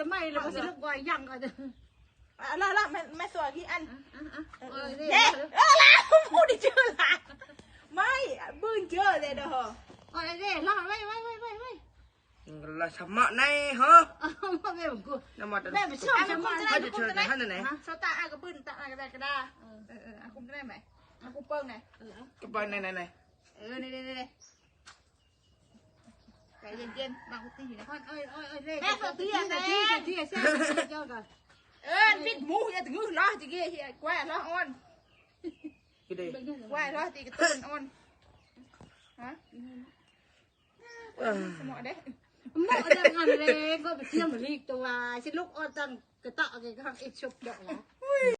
ດໃໝ່ແລ້ວ ບໍ່ຊິເລີກບໍ່ຫຍັງກໍ ອ່ະ ລະ ລະ ແມ່ ແມ່ສວຍທີ່ອັນ ອ່ະ ອ່ະ ເອີ ເດ້ ເອີ ລະ ຜູ້ໄດ້ເຈີລະ ໄມ່ ບືນເຈີເລີຍເດີ ໂອ້ຍ ເດ້ ລະ ໄວ້ ໄວ້ ໄວ້ ໄວ້ ລະ ສະມະໃນເຮີ ເອົາ ແມ່ບໍ່ ນະມະ ແມ່ບໍ່ຊອບ ສະມະໃນ ໃຫ້ເຈີ ໃຫ້ໃນ ໂຊຕາ ອ່ະ ກະບືນ ຕາ ອ່ະ ກະດາ ກະດາ ເອີ ເອີ ເອີ ອ່ະ ກຸມໄດ້ໄໝ ອ່ະ ກຸມເປິງໄນ ເອີ ກຸມເປິງ ໄນ ໄນ ໄນ ເອີ ນີ້ ນີ້ ນີ້ ໃຈເຢັນໆ ບັງຕິຢູ່ນະ ໂອ້ຍ ໂອ້ຍ ໂອ້ຍ ເດ້ ແມ່ ເຂົາເຕືອນແດ່ ເຈົ້າກໍ ເອີ ປິດໝູ ຢ່າງືລະ ຈິເກ ເຮີຍ ກວາຍລະອ່ອນ ກິເດ ກວາຍລະ ຕິກະຕຸ້ນອ່ອນ ຮະ ເອີ ສະໝໍເດ້ ໝໍເດ້ ອັນເລກ ກໍໄປຕຽມລີກຕົວ ຊິລຸກອອກຕັ້ງກະຕະ ກະຮັກເອັດສົບດອກລະ